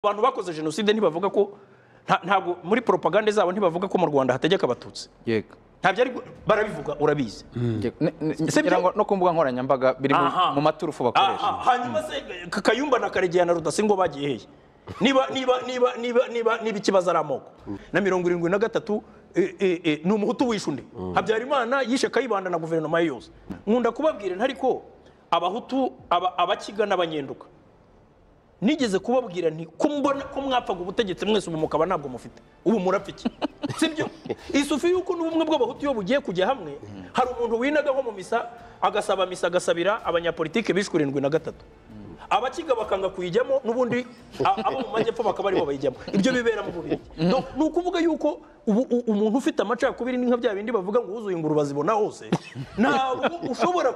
Abantu bakoze jenoside ntibavuga ko ntabwo muri propagande zabo ntibavuga ko mu Rwanda hategeka abatutsi. Yego. Ntabyo ari barabivuga urabizi. Ngira ngo no ku mbuga nkoranyambaga biri mu maturufu bakoresha. Hanyuma se Kayumba na Karegeya na Rudasingwa bagiye hehe? Niba niba niba niba niba niba ikibazo ari amoko. Na 73 ni umuhutu wishe undi. Habyarimana yishe Kayibanda na guverinoma ye yose. Nkunda kubabwira ntariko abahutu abakiga n'abanyenduka. Nigeze kubabwira nti kumbona ko mwapfaga ubutegetsi mwese ubu mukaba ntabwo mufite ubu murapfa iki sibyo isufi yuko n'ubumwe bw'abahutu iyo bugiye kujya hamwe hari umuntu winaga nko mu misa agasaba misa agasabira abanyapolitike bishwe 73 abakiga bakanga kuyijyamo n'ubundi abo mu majyepfo bakaba aribo bayijyamo ibyo bibera mu Bubiligi. Ni ukuvuga yuko umuntu ufite amacakubiri ni nka bya bindi bavuga ngo wuzuye ingurube zibona hose. Ntabwo ushobora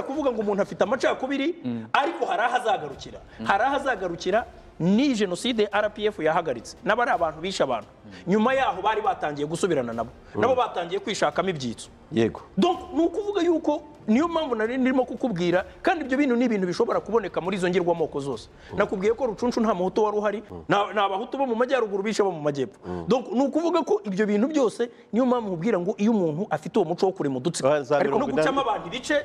kuvuga ngo umuntu afite amacakubiri ariko hari aho azagarukira. Hari aho azagarukira ni jenoside RPF yahagaritse n'abari abantu bishe abantu nyuma yaho bari batangiye gusubirana nabo nabo batangiye kwishakamo ibyitso. Yego. Donc ni ukuvuga yuko niyo mpamvu nari ndimo kukubwira kandi ibyo bintu ni ibintu bishobora kuboneka muri izo ngirwamoko zose. Nakubwiye ko Rucunshu nta muhutu wari uhari ni abahutu bo mu majyaruguru bishe bo mu majyepfo. Donc ni ukuvuga ko ibyo bintu byose niyo mpamvu nkubwira ngo iyo umuntu afite uwo muco wo kurema udutsiko ariko no gucamo abantu ibice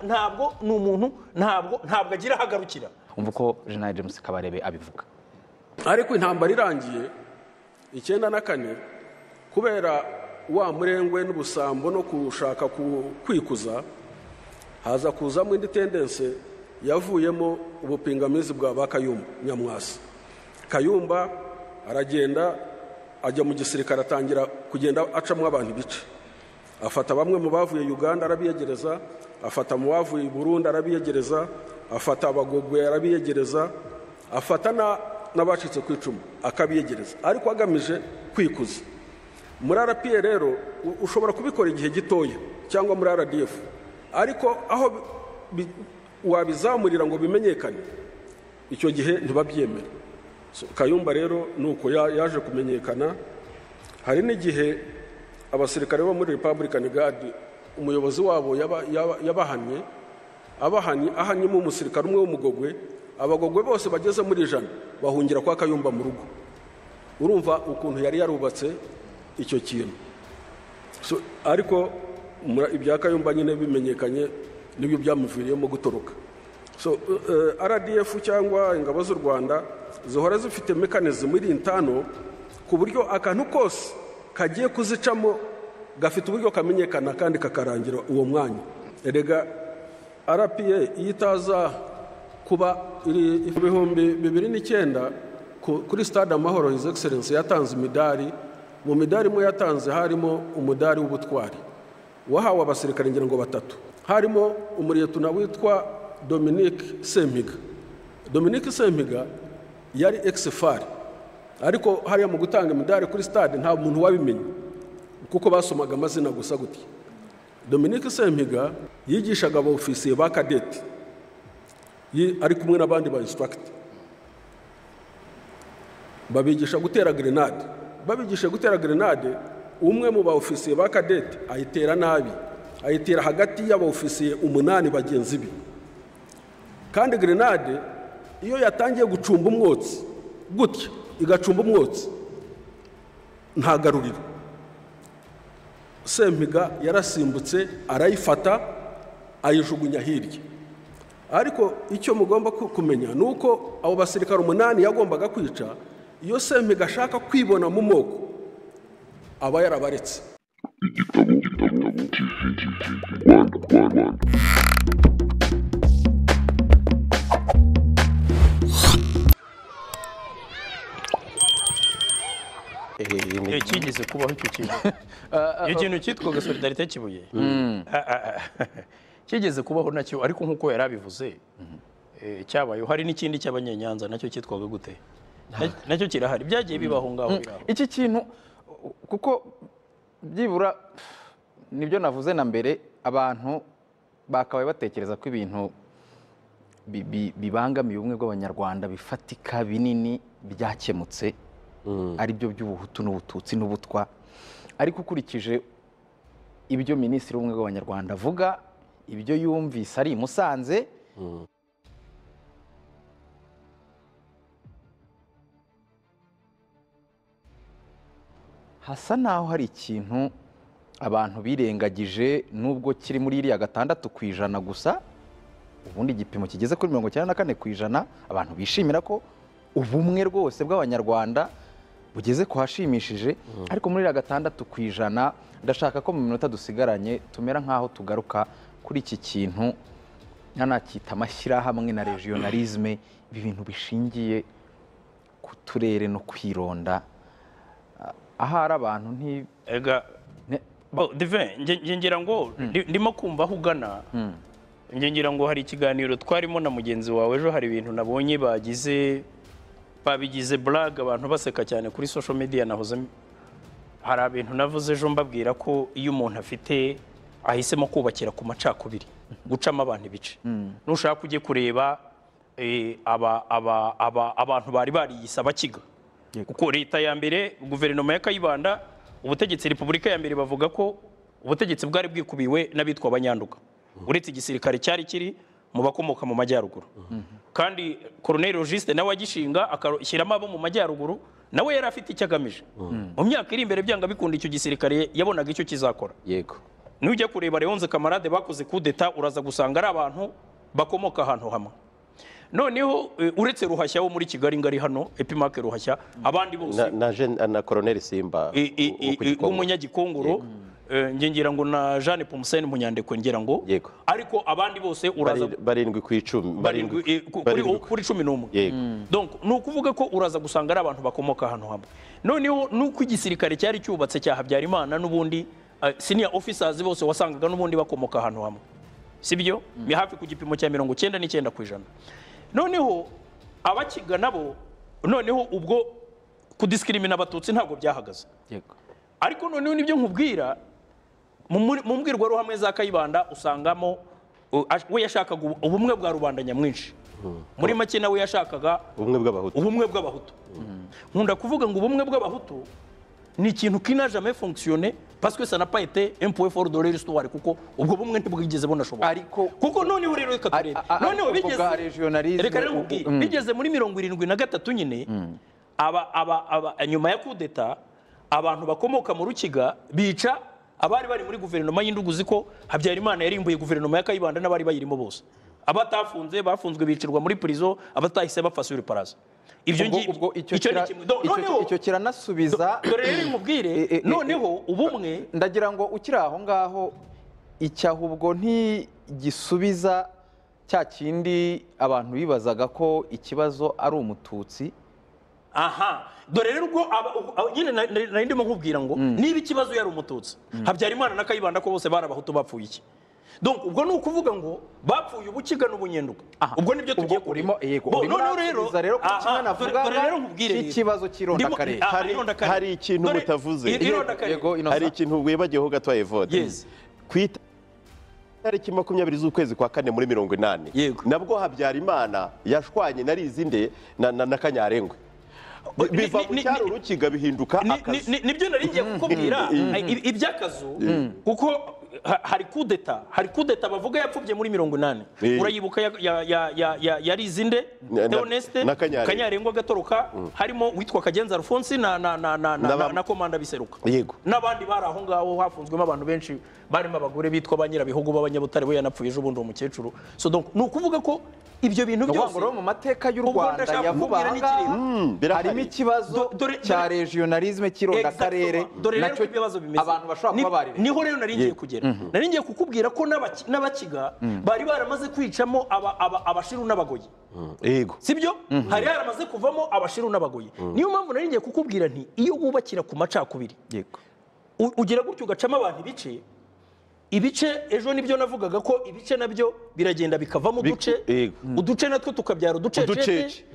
ntabwo ni umuntu ntabwo agira ahagarukira. Umva uko General James Kabarebe abivuga. Ariko intambara irangiye 94 kubera wa murengwe n'ubusambo no kushaka kwikuza haza kuzamo indi tendense yavuyemo ubupingamizi bwa ba Kayumba Nyamwasa. Kayumba aragenda ajya mu gisirikare atangira kugenda acamwo abantu ibice. Afata bamwe mu bavuye Uganda arabiyegereza, afata mu bavuye Burundi arabiyegereza, afata abagogwe arabiyegereza, afata n'abacitse ku icumu akabiyegereza ariko agamije kwikuza. Muri RPA rero ushobora kubikora igihe gitoya cyangwa muri RDF ariko aho wabizamurira ngo bimenyekane icyo gihe ntibabyemera. Kayumba rero nuko yaje kumenyekana. Hari n'igihe abasirikare bo muri Republican Guard umuyobozi wabo yabahanye ahanyemo umusirikare umwe w'umugogwe, abagogwe bose bageze muri 100 bahungira kwa Kayumba mu rugo. Urumva ukuntu yari yarubatse icyo kintu. So ariko ibya Kayumba nyine bimenyekanye nibyo byamuviriyemo gutoroka. So RDF cyangwa ingabo z'u Rwanda zihora zifite mechanism iri intano ku buryo akantu kose kagiye kuzicamo gafite uburyo kamenyekana kandi kakarangira uwo mwanya. Erega RPA itaza kuba iri 2009 kuri Stade Amahoro His Excellency yatanze imidari. Mu midari imwe yatanze harimo umudari w'ubutwari wahawe abasirikare ngira ngo batatu, harimo umuriyetuna witwa Dominique Sempiga. Dominique Sempiga yari ex-FAR ariko hariya mu gutanga imidari kuri stade nta muntu wabimenye kuko basomaga amazina gusa gutya. Dominique Sempiga yigishaga abofisiye ba kadeti ari kumwe n'abandi ba instructor, babigisha gutera grenade. Babigisha gutera grenade, umwe mu baofisiye ba kadeti ayitera nabi, ayitera hagati y'abaofisiye 8 bagenzi be. Kandi grenade iyo yatangiye gucumba umwotsi gutya igacumba umwotsi ntagaruriro. Sempiga yarasimbutse arayifata ayijugunya hirya. Ariko icyo mugomba kumenya nuko abo basirikare 8 yagombaga kwica, iyo Sempiga ashaka kwibona mu moko aba yarabaretse. Kigeze kubaho icyo kintu. Ikintu cyitwaga Solidarité Kibuye kigeze kubaho nacyo ariko nkuko yarabivuze cyabayeho. Hari n'ikindi cy'abanyenyanza nacyo cyitwaga gute? Nacyo kirahari, byagiye bibaho ngaho biraho. Iki kintu kuko byibura nibyo navuze na mbere, abantu bakabaye batekereza ko ibintu bibangamiye ubumwe bw'abanyarwanda bifatika binini byakemutse ari byo by'ubuhutu n'ubututsi n'ubutwa. Ariko ukurikije ibyo minisitiri w'ubumwe bw'abanyarwanda avuga, ibyo yumvise ari i Musanze, Hasa naho hari ikintu abantu birengagije, nubwo kiri muri iriya 6% gusa, ubundi igipimo kigeze kuri 94%. Abantu bishimira ko ubumwe rwose bw'Abanyarwanda bugeze ku hashimishije, ariko muri iriya 6% ndashaka ko mu minota dusigaranye tumera nk'aho tugaruka kuri iki kintu nkanakita amashyirahamwe na regionalisme, ibi bintu bishingiye ku turere no kwironda. Ahari abantu nti ega Divin, nge ngira ngo ndimo kumva aho ugana. Nge ngira ngo hari ikiganiro twarimo na mugenzi wawe ejo, hari ibintu nabonye babigize blague, abantu baseka cyane kuri social media. Nahoze hari ibintu navuze ejo mbabwira ko iyo umuntu afite ahisemo kubakira ku macakubiri, gucamo abantu ibice, nushaka ujye kureba abantu bari bariyise Abakiga, kuko leta ya mbere, guverinoma ya Kayibanda, ubutegetsi repubulika ya mbere, bavuga ko ubutegetsi bwari bwikubiwe n'abitwa Abanyanduga, uretse igisirikare cyari kiri mu bakomoka mu majyaruguru. Kandi Colonel Logiste nawe agishinga akashyiramo abo mu majyaruguru, nawe yari afite icyo agamije. Mu myaka iri imbere byanga bikunda icyo gisirikare yabonaga icyo kizakora. Yego. Nujya kureba Leonze Camarade bakoze coup d'etat, uraza gusanga ari abantu bakomoka ahantu hamwe. Noneho uretse Ruhashya wo muri Kigali ngari hano, Epimake Ruhashya, abandi bose na Colonel Simba w'umunyagikongoro, nge ngira ngo na Jeanne Pomuseni Munyandekwe ngira ngo, ariko abandi bose uraza 7 ku 10, kuri 11. Donc ni ukuvuga ko uraza gusanga ari abantu bakomoka ahantu hamwe. Noneho nuko igisirikare cyari cyubatse cya Habyarimana, n'ubundi senior officers bose wasangaga n'ubundi bakomoka ahantu hamwe, sibyo? Ni hafi ku gipimo cya 99%. Noneho Abakiga nabo, noneho ubwo kudiskrimina Abatutsi ntabwo byahagaze. Yego. Ariko noneho nibyo nkubwira, mu mbwirwaruhamwe za Kayibanda usangamo we yashakaga ubumwe bwa rubanda nyamwinshi. Muri make nawe yashakaga ubumwe bw'Abahutu. Ubumwe bw'Abahutu. Nkunda kuvuga ngo ubumwe bw'Abahutu ni ikintu qui n'a jamais fonctionné parce que ça n'a pas été un point fort de l'histoire, kuko ubwo bumwe ntibwigeze bunashoboka. Ariko kuko noneho rero reka turebe, noneho bigeze, reka rero nkubwire, bigeze muri 73 nyine, aba nyuma ya coup d'etat, abantu bakomoka mu Rukiga bica abari bari muri guverinoma y'Induguzi, ko Habyarimana yarimbuye guverinoma ya Kayibanda n'abari bayirimo bose. Abatafunze bafunzwe bicirwa muri prison, abatahise bapfa sur paraza. Ibyo ubwo icyo kiranasubiza. Dore rero nkubwire, noneho ubumwe ndagira ngo ukiri aho ngaho, icyo ahubwo ntigisubiza cya kindi abantu bibazaga ko ikibazo ari Umututsi. Aha, dore rero ubwo nyine nari ndimo nkubwira ngo niba ikibazo yari Umututsi, Habyarimana na Kayibanda ko bose bari Abahutu bapfuye iki? Donc ubwo ni ukuvuga ngo bapfuye Ubukiga n'Ubunyenduga. Ubwo nibyo tugiye kurimo. Yego, noneho rero kimwe navuga ikibazo cy'irondakarere. Hari ikintu mutavuze. Hari ikintu wibagiyeho gato Evode. Ku itariki 20 z'ukwezi kwa kane muri 80, nabwo Habyarimana yashwanye na Rizinde na Kanyarengwe. Biva mu cyaro Rukiga bihinduka akazu. Nibyo nari ngiye kukubwira iby'akazu, kuko hari coup d'etat, hari coup d'etat bavuga yapfubye muri 80. Urayibuka ya Rizinde Theoneste Kanyarengwa gatoroka, harimo witwa Kagenza Alphonse na Komanda Biseruka n'abandi bari aho ngaho. Hafunzwemo abantu benshi barimo abagore bitwa Banyirabihugu b'Abanyabutare, we yanapfuye ejo bundi umukecuru. So donc ni ukuvuga ko ibyo bintu byose mu mateka y'u Rwanda ya vuba harimo ikibazo cya regionalisme cy'irondakarere, nacyo abantu bashobora kuba bari. Niho rero nari ngiye kugera, nari ngiye kukubwira ko n'Abakiga bari baramaze kwicamo Abashiru n'Abagoyi. Yego, sibyo? Hari haramaze kuvamo Abashiru n'Abagoyi. Niyo mpamvu nari ngiye kukubwira nti iyo wubakira ku macakubiri, ugira gutyo ugacamo abantu ibice ibice. Ejo nibyo navugaga ko ibice nabyo biragenda bikavamo uduce, uduce natwo tukabyara uducecete,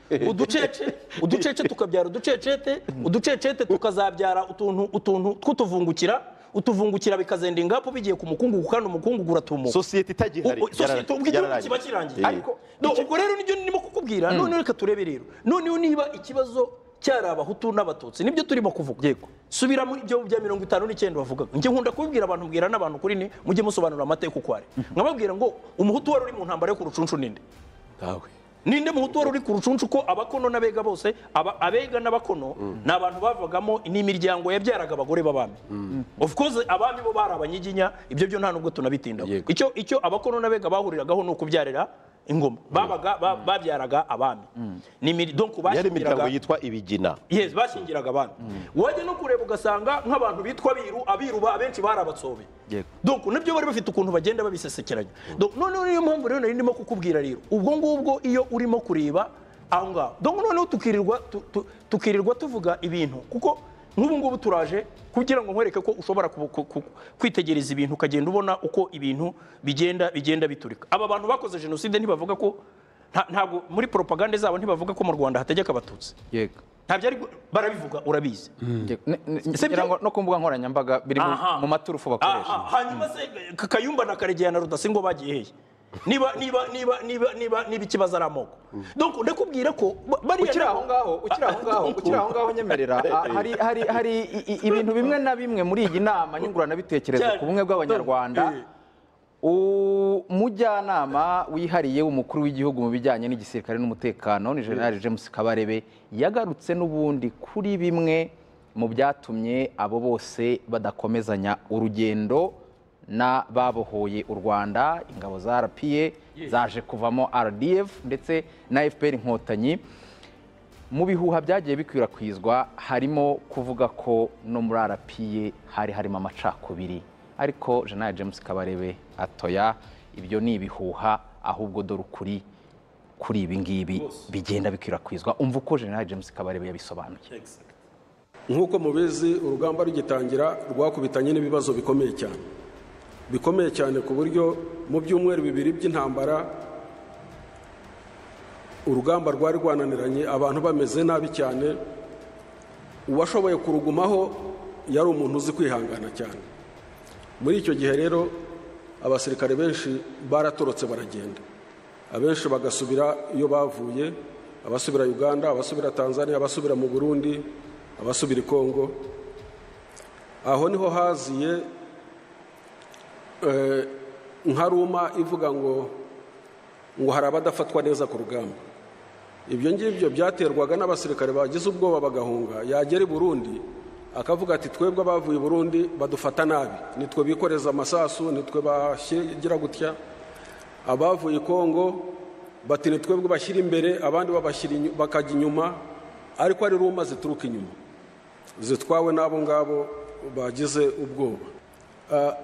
uducece tukabyara uducecete, uducecete tukazabyara utuntu tw'utuvungukira, utuvungukira bikazenda ingapo bigiye ku mukungugu, kandi umukungugu uratumuka, sosiyete itagihari, sosiyete ubwo igihugu kiba kirangiye. Ariko ubwo rero nibyo ndimo kukubwira. Noneho reka turebe rero, noneho niba ikibazo cyari Abahutu n'Abatutsi, nibyo turimo kuvuga. Yego. Subira muri ibyo bya 59 bavugaga. Njye nkunda kubibwira abantu, mbwira n'abantu kuri ni mujye musobanura amateka uko ari. Nkababwira ngo Umuhutu wari uri mu ntambara yo ku Rucunshu ninde? Ntawe. Ninde muhutu wari uri ku Rucunshu ko abakono n'abega bose, abega n'abakono ni abantu bavagamo n'imiryango yabyaraga abagore b'abami. Of course abami bo bari abanyiginya, ibyo byo nta nubwo tunabitindaho. Icyo abakono n'abega bahuriragaho ni ukubyarira ingoma. Babaga babyaraga abami. Donc yari imiryango yitwa ibigina. Yes, bashingiraga abami. Wajya no kureba ugasanga nk'abantu bitwa abiru, abiru abenshi bari abatsobe. Donc nibyo bari bafite ukuntu bagenda babisesekeranya. Donc noneho niyo mpamvu rero nari ndimo kukubwira rero, ubwo ngubwo iyo urimo kureba aho ngaho, donc noneho tukirirwa tuvuga ibintu, kuko nk'ubu ngubu turaje kugira ngo nkwereke ko ushobora kwitegereza ibintu ukagenda ubona uko ibintu bigenda biturika. Aba bantu bakoze jenoside ntibavuga ko ntabwo muri propagande zabo ntibavuga ko mu Rwanda hategeka abatutsi. Yego. Ntabyo ari barabivuga, urabizi. Ngira ngo no ku mbuga nkoranyambaga biri mu maturufu bakoresha. Hanyuma se Kayumba na Karegeya na Rudasingwa bagiye hehe? Niba niba niba niba niba niba ikibazo ari amoko. Donc ndakubwira ko bariya ukiri aho ngaho nyemerera, hari ibintu bimwe na bimwe muri iyi nama nyunguranabitekerezo ku bumwe bw'Abanyarwanda. Umujyanama wihariye w'umukuru w'igihugu mu bijyanye n'igisirikare n'umutekano ni General James Kabarebe, yagarutse n'ubundi kuri bimwe mu byatumye abo bose badakomezanya urugendo na babohoye u Rwanda, ingabo za RPA zaje kuvamo RDF ndetse na FPR Inkotanyi. Mu bihuha byagiye bikwirakwizwa harimo kuvuga ko no muri RPA hari harimo amacakubiri, ariko General James Kabarebe atoya ibyo ni ibihuha, ahubwo dore ukuri kuri ibi ngibi bigenda bikwirakwizwa. Umva uko General James Kabarebe yabisobanuye. Nk'uko mubizi, urugamba rugitangira rwakubitanye n'ibibazo bikomeye cyane, bikomeye cyane, ku buryo mu byumweru bibiri by'intambara urugamba rwari rwananiranye, abantu bameze nabi cyane. Uwashoboye kurugumaho yari umuntu uzi kwihangana cyane. Muri icyo gihe rero abasirikare benshi baratorotse baragenda, abenshi bagasubira iyo bavuye, abasubira Uganda, abasubira Tanzania, abasubira mu Burundi, abasubira Kongo. Aho niho haziye nka ruma ivuga ngo hari abadafatwa neza ku rugamba. Ibyo ngibyo byaterwaga n'abasirikare bagize ubwoba bagahunga. Yagera i Burundi akavuga ati twebwe abavuye i Burundi badufata nabi, nitwe bikoreza amasasu, nitwe bashyira gutya. Abavuye i Kongo bati nitwebwe bashyira imbere, abandi babashyira bakajya inyuma, ariko ari ruma zituruka inyuma zitwawe n'abo ngabo bagize ubwoba.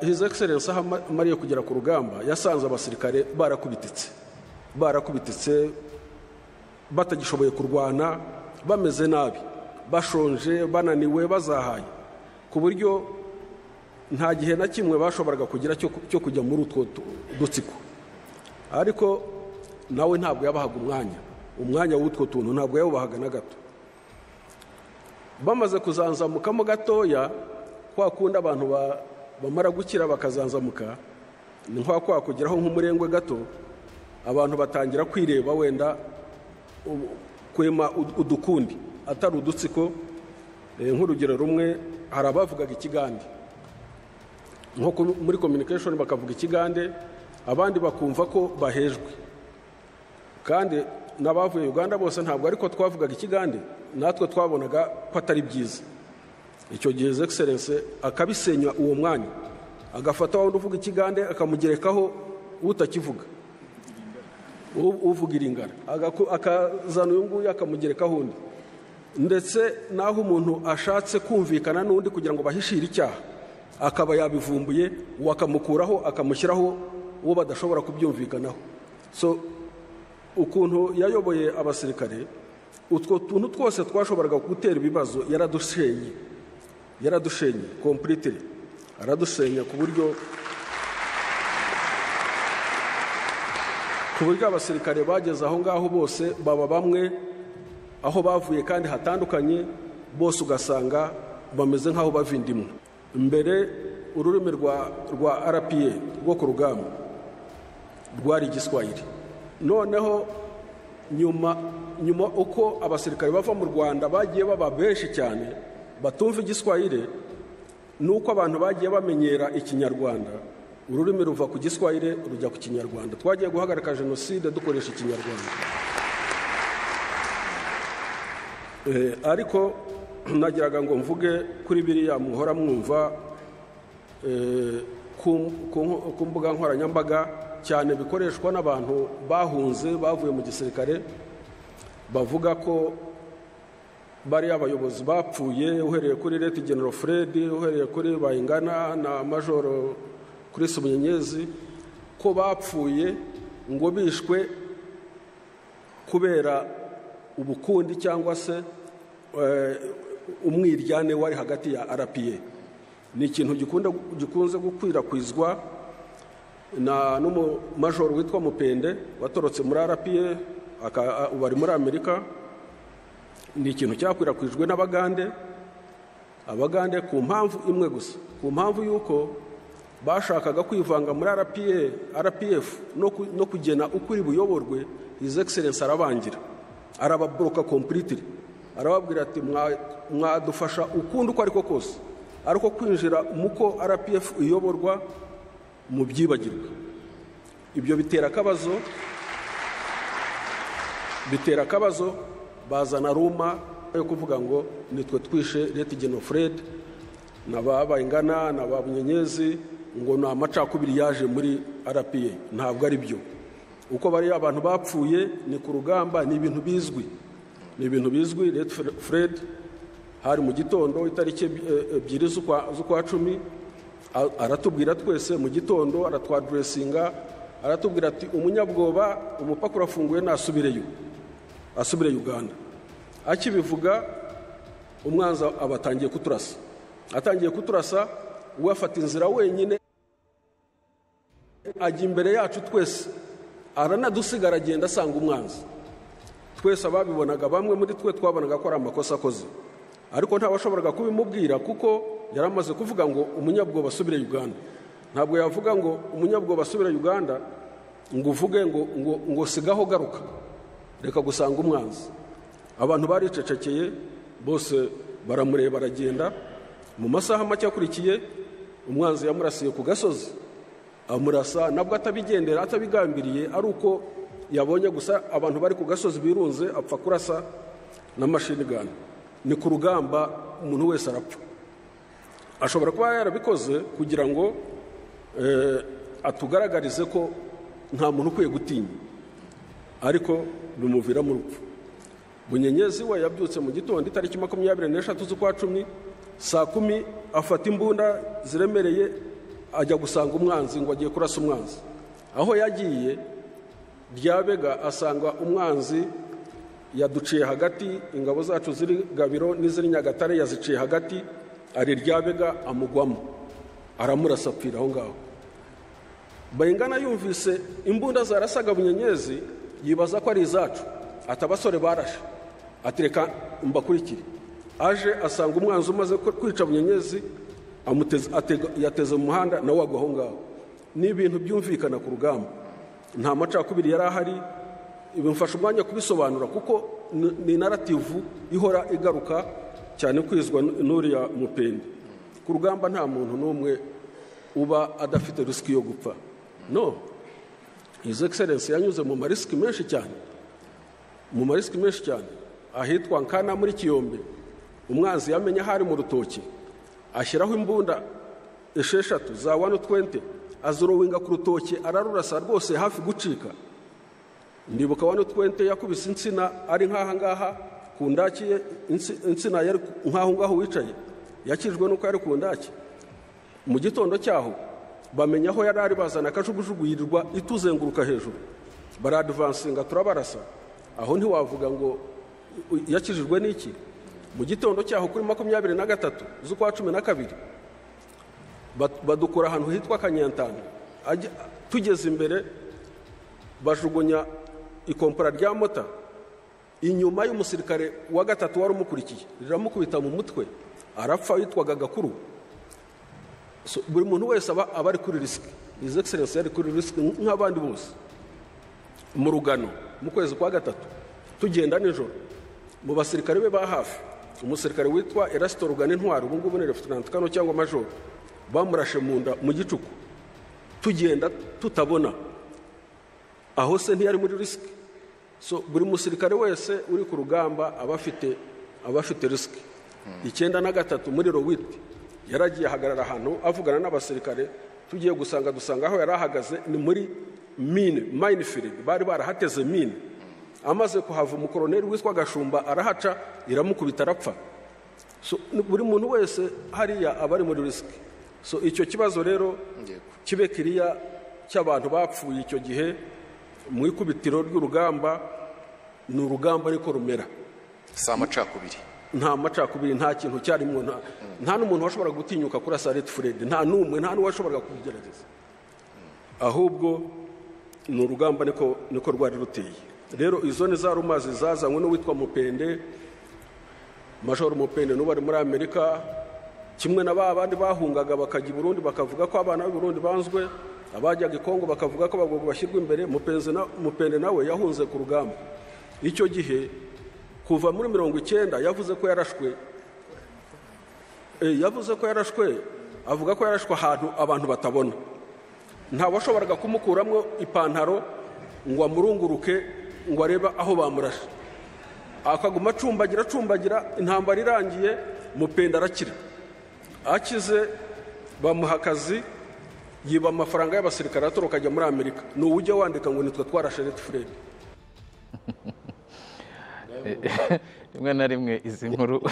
His Excellency aho amariye kugera ku rugamba yasanze abasirikare barakubititse batagishoboye kurwana, bameze nabi, bashonje, bananiwe, bazahaye, ku buryo nta gihe na kimwe bashoboraga kugira cyo kujya muri utwo dutsiko. Ariko nawe ntabwo yabahaga umwanya w'utwo tuntu ntabwo yawubahaga na gato. Bamaze kuzanzamukamo gatoya, kwa kundi abantu bamara gukira bakazanzamuka, ni nko kwa kugeraho nk'umurengwe gato, abantu batangira kwireba, wenda kurema udukundi atari udutsiko. Nk'urugero rumwe, hari abavugaga ikigande, nko muri communication bakavuga ikigande, abandi bakumva ko bahejwe. Kandi n'abavuye Uganda bose ntabwo ariko twavugaga ikigande, natwe twabonaga ko atari byiza. Icyo gihe His Excellency akabisenya uwo mwanya, agafata wundi uvuga ikigande akamugerekaho utakivuga, uvuga iringara, akazana uyu nguyu akamugerekaho undi. Ndetse naho umuntu ashatse kumvikana n'undi kugira ngo bahishire icyaha, akaba yabivumbuye, wakamukuraho akamushyiraho uwo badashobora kubyumvikanaho. So ukuntu yayoboye abasirikare, utwo tuntu twose twashoboraga gutera ibibazo yaradushenye completely, aradusenya ku buryo abasirikare bageze aho ngaho bose baba bamwe, aho bavuye kandi hatandukanye, bose ugasanga bameze nk'aho bava indimwe. Mbere ururimi rwa RPA rwo ku rugamba rwari igiswahili. Noneho nyuma uko abasirikare bava mu Rwanda bagiye baba benshi cyane batumva igiswahili, nuko abantu bagiye bamenyera ikinyarwanda, ururimi ruva ku giswahili rujya ku kinyarwanda. Twagiye guhagarika jenoside dukoresha ikinyarwanda. Ariko nagiraga ngo mvuge kuri biriya muhora mwumva ku mbuga nkoranyambaga cyane, bikoreshwa n'abantu bahunze bavuye mu gisirikare, bavuga ko bari abayobozi bapfuye, uhereye kuri Leti General Fred, uhereye kuri Bayingana na Majoro Chris Munyenyezi, ko bapfuye ngo bishwe kubera ubukundi cyangwa se umwiryane wari hagati ya RPA. Ni ikintu gikunze gukwirakwizwa na n'umumajoro witwa Mupende watorotse muri RPA, ubu ari muri Amerika. Ni ikintu cyakwirakwizwe n'Abagande, Abagande ku mpamvu imwe gusa, ku mpamvu y'uko bashakaga kwivanga muri RPA, RPF no kugena uko iri buyoborwe. His Excellence arabangira, arababloka completely, arababwira ati mwadufasha ukundi uko ariko kose, ariko kwinjira muko RPF iyoborwa mu byibagirwa. Ibyo bitera akabazo, bazana ruma yo kuvuga ngo nitwe twishe Leti General Fred na ba Bayingana na ba Bunyenyezi, ngo ni amacakubiri yaje muri RPA. Ntabwo ari byo. Uko bari abantu bapfuye ni ku rugamba, ni ibintu bizwi, ni ibintu bizwi. Leti Fred hari mu gitondo itariki 2 z'ukwa 10, aratubwira twese mu gitondo, aratwadressinga, aratubwira ati umunyabwoba umupaka urafunguye nasubireyo, asubire Uganda. Akibivuga umwanza abatangiye kuturasa, atangiye kuturasa, we afata inzira wenyine ajya imbere yacu twese, aranadusigara agenda asanga umwanzi. Twese ababibonaga, bamwe muri twe twabonaga ko ari amakosa akoze, ariko ntawashoboraga kubimubwira kuko yaramaze kuvuga ngo umunyabwoba asubire Uganda. Ntabwo yavuga ngo umunyabwoba asubire Uganda ngo uvuge ngo sigaho garuka, reka gusanga umwanzi. Abantu baricecekeye bose baramureba aragenda. Mu masaha make akurikiye umwanzi yamurasiye ku gasozi, amurasa nabwo atabigendera, atabigambiriye, ari uko yabonye gusa abantu bari ku gasozi birunze, apfa kurasa na machine gun. Ni ku rugamba umuntu wese arapfa. Ashobora kuba yarabikoze kugira ngo atugaragarize ko nta muntu ukwiye gutinya, ariko bimuvira mu rupfu. Bunyenyezi we yabyutse mu gitondo itariki 23 z'ukwa 10 saa 10, afata imbunda ziremereye ajya gusanga umwanzi ngo agiye kurasa umwanzi. Aho yagiye Ryabega asanga umwanzi yaduciye hagati, ingabo zacu ziri Gabiro n'iziri Nyagatare yaziciye hagati, ari Ryabega amugwamo, aramurasa apfira aho ngaho. Bayingana yumvise imbunda zarasaga Bunyenyezi, yibaza ko ari izacu, atabasore barashe, atireka mbakurikire. Aje asanga umwanzi umaze kwica Bunyenyezi, yateze mu muhanda nawe agwa aho ngaho. Ni ibintu byumvikana ku rugamba, nta macakubiri yari ahari. Bimfasha umwanya kubisobanura kuko ni narrative ihora igaruka cyane kwizwa n'uriya Mupende. Ku rugamba nta muntu n'umwe uba adafite risiki yo gupfa. No, His Excellence yanyuze mu marisiki menshi cyane, mu marisiki menshi cyane. Ahitwa Nkana muri Kiyombe, umwanzi yamenye hari mu rutoki, ashyiraho imbunda 6 za 120, azurowinga ku rutoki, ararurasa rwose hafi gucika. Ndibuka 120 yakubise insina ari nkaha ngaha ku ndaki ye, insina yari nkaho ngaho wicaye, yakijwe nuko yari ku ndaki. Mu gitondo cyaho bamenya aho yari ari, bazana akajugujugu yirirwa ituzenguruka hejuru, baradvansinga turabarasa. Aho ntiwavuga ngo yakijijwe n'iki. Mu gitondo cyaho kuri 23 z'ukwa 12 badukura ahantu hitwa Kanyantanga, tugeze imbere bajugunya ikompora rya mota inyuma y'umusirikare wa gatatu wari umukurikiye, riramukubita mu mutwe arapfa, yitwaga Gakuru. So, buri muntu wese aba ari kuri risiki. His Excellence yari kuri risiki nk'abandi bose. Mu rugano mu kwezi kwa 3 tugenda nijoro, mu basirikare be ba hafi, umusirikare witwa Erasto Rugana Intwari, ubu ngubu ni Lieutenant Kano cyangwa Major, bamurashe mu nda mu gicuku, tugenda tutabona. Aho se ntiyari muri risiki? So buri musirikare wese uri ku rugamba aba afite aba afite risk. 93 muri Rowiti yaragiye ahagarara ahantu avugana n'abasirikare, tugiye gusanga dusanga aho yari ahagaze ni muri mine, minefield, bari barahateze mine. Amaze kuhava umukoroneri witwa Gashumba arahaca iramukubita arapfa. So buri muntu wese hariya aba ari muri risk. So icyo kibazo rero kibe kiriya cy'abantu bapfuye icyo gihe mu ikubitiro ry'urugamba, ni urugamba ariko rumera si amacakubiri, nta macakubiri, nta kintu cyarimo, nta n'umuntu washoboraga gutinyuka kurasa Red Fred, nta n'umwe, nta n'uwashoboraga kubigerageza. Ahubwo ni urugamba niko rwari ruteye. Rero izo ni za rumazi zazanywe n'uwitwa Mupende, Major Mupende n'ubu ari muri Amerika, kimwe na ba bandi bahungaga bakajya i Burundi bakavuga ko abana b'i Burundi banzwe, abajyaga i Kongo bakavuga ko abagabo bashyirwa imbere. Mupende nawe yahunze ku rugamba. Icyo gihe kuva muri 90 yavuze ko yarashwe, yavuze ko yarashwe, avuga ko yarashwe ahantu abantu batabona, nta washoboraga kumukuramo ipantaro ngo amurunguruke ngo arebe aho bamurashe, akaguma acumbagira intambara irangiye Mupende arakira. Akize bamuha akazi, yiba amafaranga y'abasirikare atoroka ajya muri Amerika. Ni ujya wandika ngo nitwe twarashe Red Fred. Rimwe na rimwe izi nkuru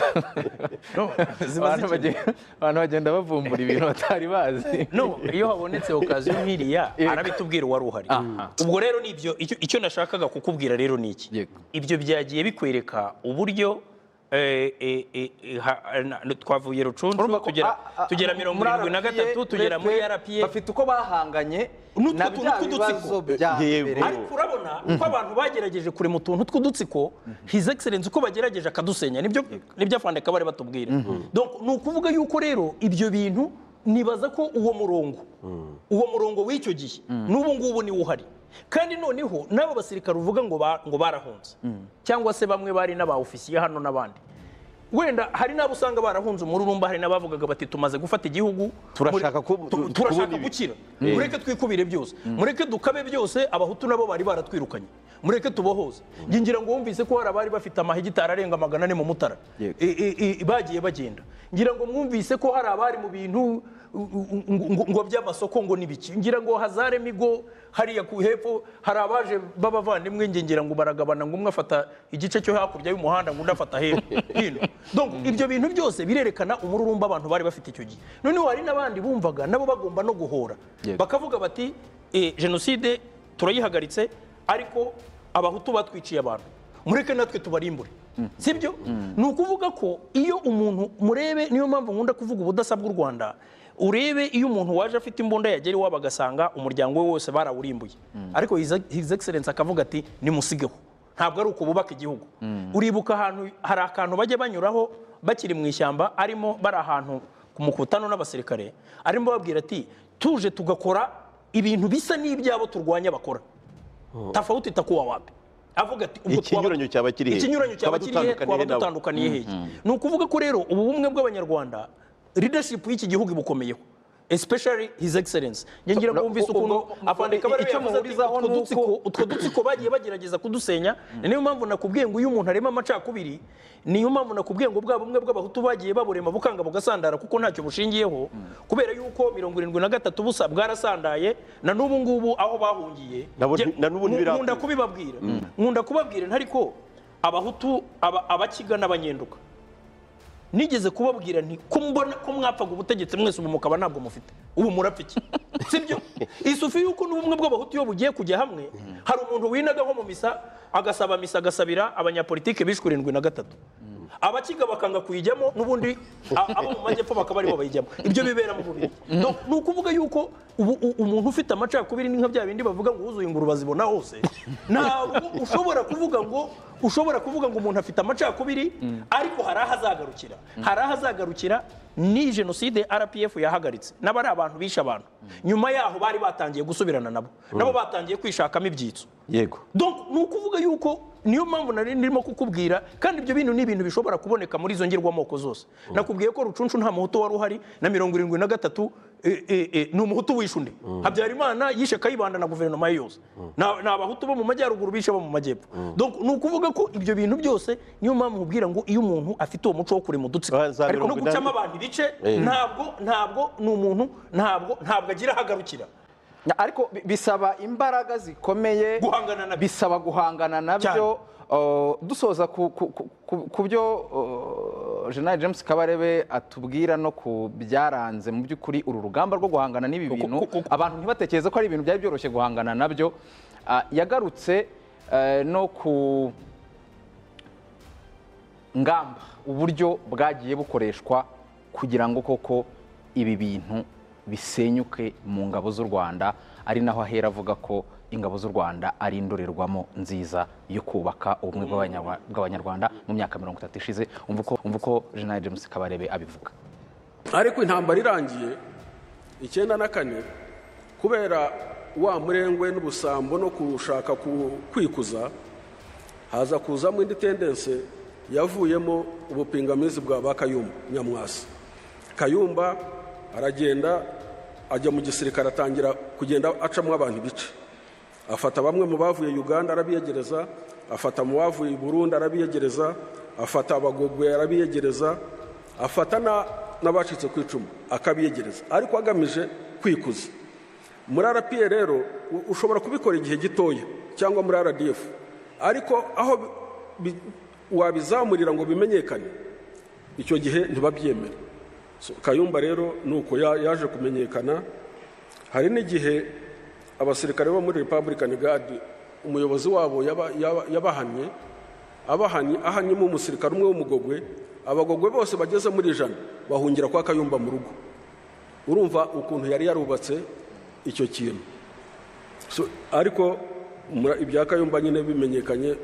abantu bagenda bavumbura ibintu batari bazi. No, iyo habonetse okaziyo nk'iriya arabitubwira uwari uhari. Ubwo rero nibyo icyo nashakaga kukubwira rero ni iki, ibyo byagiye bikwereka uburyo twavuye Rucuncu tugera 73 tugera muri RPA, bafite uko bahanganye na bya bibazo bya mbere. Ariko urabona ko abantu bagerageje kurema utuntu tw'udutsiko, His Excellency uko bagerageje akadusenya, nibyo afande kabare batubwira. Donc ni ukuvuga yuko rero ibyo bintu nibaza ko uwo murongo w'icyo gihe n'ubu ngubu ni uhari. Kandi noneho n'abo basirikare uvuga ngo barahunze, cyangwa se bamwe bari n'aba ofisiye hano n'abandi, wenda hari n'abo usanga barahunze umururumba, hari n'abavugaga bati tumaze gufata igihugu, turashaka gukira, mureke twikubire byose, mureke dukabe byose, abahutu nabo bari baratwirukanye, mureke tubohoze. Ngira ngo wumvise ko hari abari bafite amahegitari arenga 400 mu Mutara bagiye bagenda. Ngira ngo mwumvise ko hari abari mu bintu ngo by'amasoko ngo nibiki. Ngira ngo hazare migo hariya ku hepfo hari abaje babavandimwe, ngira ngo baragabana, ngo umwe afata igice cyo hakurya y'umuhanda ngo undi afata hino. Donc ibyo bintu byose birerekana umururumba abantu bari bafite icyo gihe. Noneho hari n'abandi bumvaga nabo bagomba no guhora, bakavuga bati jenoside turayihagaritse, ariko abahutu batwiciye abantu, mureke natwe tubarimbure. Sibyo? Ni ukuvuga ko iyo umuntu murebe, niyo mpamvu nkunda kuvuga ubudasa bw'u Rwanda, urebe iyo umuntu waje afite imbunda yagera iwabo agasanga umuryango we wose barawurimbuye, ariko His Excellency akavuga ati nimusigeho, ntabwo ari uko bubaka igihugu. Uribuka ahantu hari akantu bajya banyuraho bakiri mu ishyamba, arimo bari ahantu ku mukutano n'abasirikare, arimo babwira ati tuje tugakora ibintu bisa n'ibyabo turwanya bakora, tofauti itakuwa wapi. Avuga ati ikinyuranyo cyaba kiri he, ikinyuranyo cyaba kiri he, twaba dutandukaniye hehe. Ni ukuvuga ko rero ubu bumwe bw'abanyarwanda, leadership y'iki gihugu ibukomeyeho, especially His Excellency. Ngira ngo wumvise ukuntu afande kabare icyo muhurizaho nuko utwo dutsiko bagiye bagerageza kudusenya. Niyo mpamvu nakubwiye ngo uyu muntu arema amacakubiri, niyo mpamvu nakubwiye ngo bwa bumwe bw'abahutu bagiye baburema bukanga bugasandara kuko ntacyo bushingiyeho, kubera yuko 73 busa bwarasandaye na n'ubu ngubu aho bahungiye. Nkunda kubibabwira, nkunda kubabwira ntariko abahutu abakiga n'abanyenduka nigeze kubabwira nti ko mbona ko mwapfaga ubutegetsi mwese ubu mukaba ntabwo mufite, ubu murapfa iki? Sibyo? Isufi yuko n'ubumwe bw'abahutu iyo bugiye kujya hamwe, hari umuntu winaga nko mu misa agasaba misa agasabira abanyapolitike bishwe 73, abakiga bakanga kuyijyamo, n'ubundi abo mu majyepfo bakaba aribo bayijyamo. Ibyo bibera mu Bubiligi. Ni ukuvuga yuko umuntu ufite amacakubiri ni nka bya bindi bavuga ngo wuzuye ingurube azibona hose. Ntabwo ushobora kuvuga ngo ushobora kuvuga ngo umuntu afite amacakubiri, ariko hari aho azagarukira. Hari aho azagarukira ni jenoside RPF yahagaritse, n'abari abantu bishe abantu, nyuma yaho bari batangiye gusubirana nabo, nabo batangiye kwishakamo ibyitso. Yego. Donc ni ukuvuga yuko Niyo mpamvu nari ndimo kukubwira, kandi ibyo bintu ni ibintu bishobora kuboneka muri izo ngirwamoko zose. Nakubwiye ko Rucunshu nta muhutu wari uhari na 73, ni umuhutu wishe undi. Habyarimana yishe Kayibanda na guverinoma ye yose. Ni abahutu bo mu majyaruguru bishe bo mu majyepfo. Donc ni ukuvuga ko ibyo bintu byose, niyo mpamvu nkubwira ngo iyo umuntu afite uwo muco wo kurema udutsiko ariko no gucamo abantu ibice, ntabwo ni umuntu, ntabwo agira ahagarukira. Ariko bisaba imbaraga zikomeye guhangana nabyo, bisaba guhangana nabyo. Dusoza ku byo General James Kabarebe atubwira no ku byaranze mu by'ukuri uru rugamba rwo guhangana n'ibi bintu, abantu ntibatekereze ko ari ibintu byari byoroshye guhangana nabyo. Yagarutse no ku ngamba, uburyo bwagiye bukoreshwa kugira ngo koko ibi bintu bisenyuke mu ngabo z'u Rwanda, ari naho ahera avuga ko ingabo z'u Rwanda ari indorerwamo nziza yo kubaka ubumwe bw'Abanyarwanda mu myaka 30 ishize. Umva uko General James Kabarebe abivuga. Ariko intambara irangiye 94, kubera wa murengwe n'ubusambo no kushaka kwikuza, haza kuzamo indi tendency yavuyemo ubupingamizi bwa ba Kayumba Nyamwasa. Kayumba aragenda ajya mu gisirikare, atangira kugenda acamo abantu ibice. Afata bamwe mu bavuye Uganda arabiyegereza, afata mu bavuye Burundi arabiyegereza, afata abagogwe arabiyegereza, afata n'abacitse ku icumu akabiyegereza, ariko agamije kwikuza. Muri RPA rero ushobora kubikora igihe gitoya cyangwa muri RDF, ariko aho wabizamurira ngo bimenyekane icyo gihe ntibabyemera. Kayumba rero nuko yaje kumenyekana. Hari n'igihe abasirikare bo muri Republican Guard umuyobozi wabo yabahanye ahanyemo umusirikare umwe w'umugogwe, abagogwe bose bageze muri 100 bahungira kwa Kayumba mu rugo. Urumva ukuntu yari yarubatse icyo kintu. So, ariko ibya Kayumba nyine bimenyekanye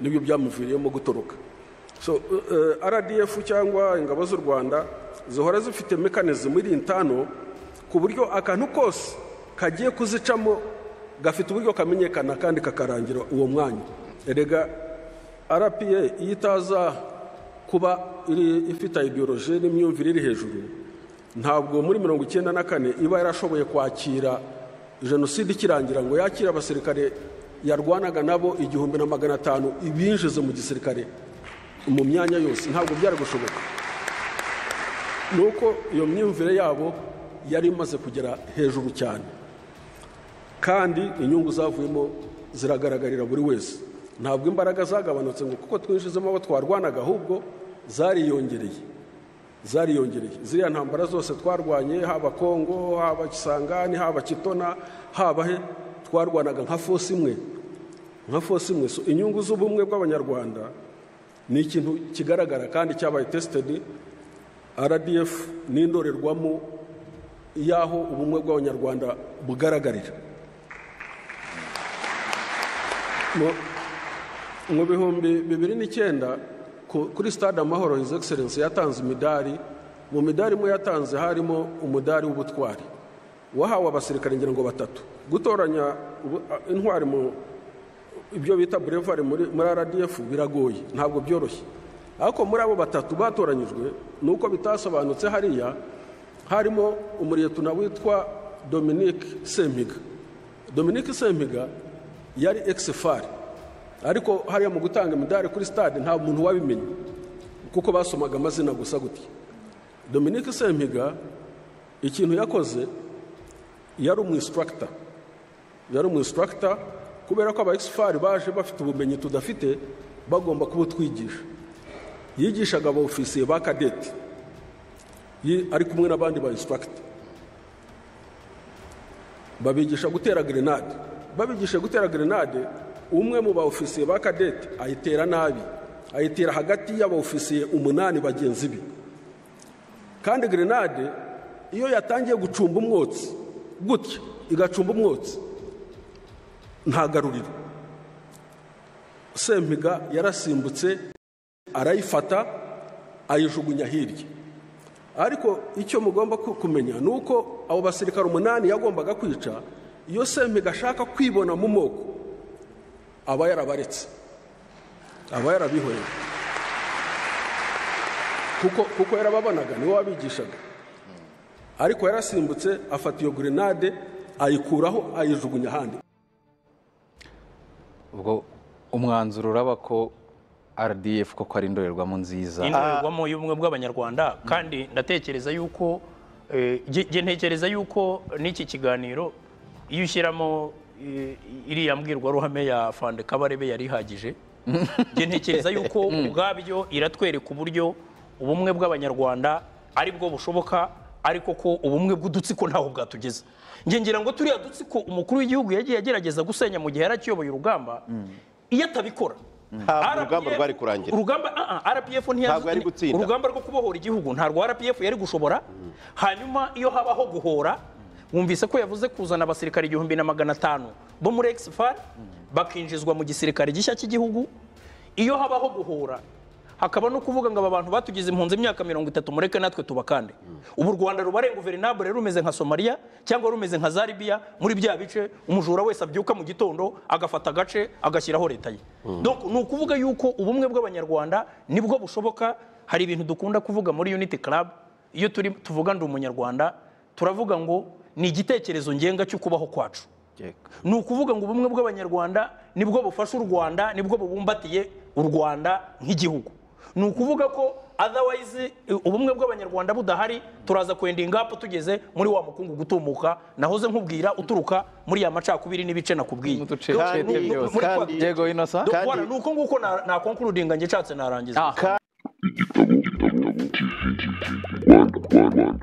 nibyo byamuviriyemo gutoroka. So RDF cyangwa ingabo z'u Rwanda zihora zifite mechanism iri intano, ku buryo akantu kose kagiye kuzicamo gafite uburyo kamenyekana kandi kakarangira uwo mwanya. Erega RPA iyo itaza kuba iri ifite ideology n'imyumvire iri hejuru, ntabwo muri 94 iba yarashoboye kwakira jenoside ikirangira ngo yakire abasirikare yarwanaga nabo 1500 ibinjize mu gisirikare mu myanya yose, ntabwo byari gushoboka. Nuko iyo myumvire yabo yari imaze kugera hejuru cyane, kandi inyungu zavuyemo ziragaragarira buri wese. Ntabwo imbaraga zagabanutse ngo kuko twinjizemo abo twarwanaga, ahubwo zariyongereye. Ziriya ntambara zose twarwanye, haba Kongo, haba Kisangani, haba Kitona, haba he, twarwanaga nka force imwe, So inyungu z'ubumwe bw'Abanyarwanda ni ikintu kigaragara kandi cyabaye tested. RDF ni indorerwamo y'aho ubumwe bw'Abanyarwanda bugaragarira. Mu 2009 kuri Stade Amahoro, His Excellency yatanze imidari. Mu midari imwe yatanze harimo umudari w'ubutwari wahawe abasirikare ngira ngo 3. Gutoranya intwari mu ibyo bita bravery muri RDF biragoye, ntabwo byoroshye. Ariko muri abo 3 batoranyijwe nuko bitasobanutse, hariya harimo umuriyetuna witwa Dominique Sempiga. Dominique Sempiga yari ex-FAR, ariko hariya mu gutanga imidari kuri stade nta muntu wabimenye kuko basomaga amazina gusa gutya. Dominique Sempiga ikintu yakoze, yari umu instructor kubera ko aba ex-FAR baje bafite ubumenyi tudafite, bagomba kubutwigisha. Yigishaga aba ofisiye ba cadet ari kumwe n'abandi ba instructor, babigisha gutera grenade. Babigisha gutera grenade, umwe mu ba ofisiye ba cadet ayitera nabi, ayitera hagati y'aba ofisiye 8 bagenzi be. Kandi grenade iyo yatangiye gucumba umwotsi gutya, igacumba umwotsi ntagaruriro. Sempiga yarasimbutse arayifata ayijugunya hirya. Ariko icyo mugomba kumenya nuko abo basirikare 8 yagombaga kwica, iyo Sempiga ashaka kwibona mu moko aba yarabaretse. Aba yarabihoreye kuko yarababonaga, niwe wabigishaga. Ariko yarasimbutse afata iyo grenade ayikuraho ayijugunya ahandi. Ubwo umwanzuro uraba ko RDF koko ari indorerwamo nziza, indorerwamo y'ubumwe bw'Abanyarwanda. Kandi ndatekereza yuko ntekereza yuko n'iki kiganiro iyo ushyiramo iriya mbwirwaruhame ya Fande Kabarebe yari ihagije. Ntekereza yuko ubwabyo iratwereka uburyo ubumwe bw'Abanyarwanda ari bwo bushoboka, ariko ko ubumwe bw'udutsiko ntaho bwatugeza. Ngira ngo turiya dutsiko umukuru w'igihugu yagiye agerageza gusenya mu gihe yarakiyoboye urugamba, iyo atabikora urugamba rwari kurangira. Urugamba RPF ntabwo gutsinda. Urugamba rwo kubohora igihugu ntarwo RPF yari gushobora. Hanyuma iyo habaho guhora, wumvise ko yavuze kuzana abasirikare 1500 bo muri Exfar bakinjizwa mu gisirikare gishya cy'igihugu. Iyo habaho guhora hakaba no kuvuga ngo aba bantu batugize impunzi imyaka 30 mureke natwe tubakande. Ubu Rwanda rubarenga guverinabure rumeze nka Somalia cyangwa rumeze nka za Libya, muri bya bice umujura wese abyuka mu gitondo agafata agace agashyiraho leta ye. Donc ni ukuvuga yuko ubumwe bw'Abanyarwanda nibwo bushoboka. Hari ibintu dukunda kuvuga muri Unity Club, iyo turi tuvuga ndi umunyarwanda turavuga ngo ni igitekerezo ngenga cyo kubaho kwacu. Ni ukuvuga ngo ubumwe bw'Abanyarwanda nibwo bufasha u Rwanda, nibwo bubumbatiye u Rwanda nk'igihugu. Ni ukuvuga ko otherwise ubumwe bw'Abanyarwanda budahari turaza kwendinga up tugeze muri wa mukungu gutumuka nahoze nkubwira uturuka muri ya macakubiri n'ibice nakubwiye. Yego Innocent, ni uko nguko na concludinga nge nshatse narangiza. Igitabo TV Rwanda.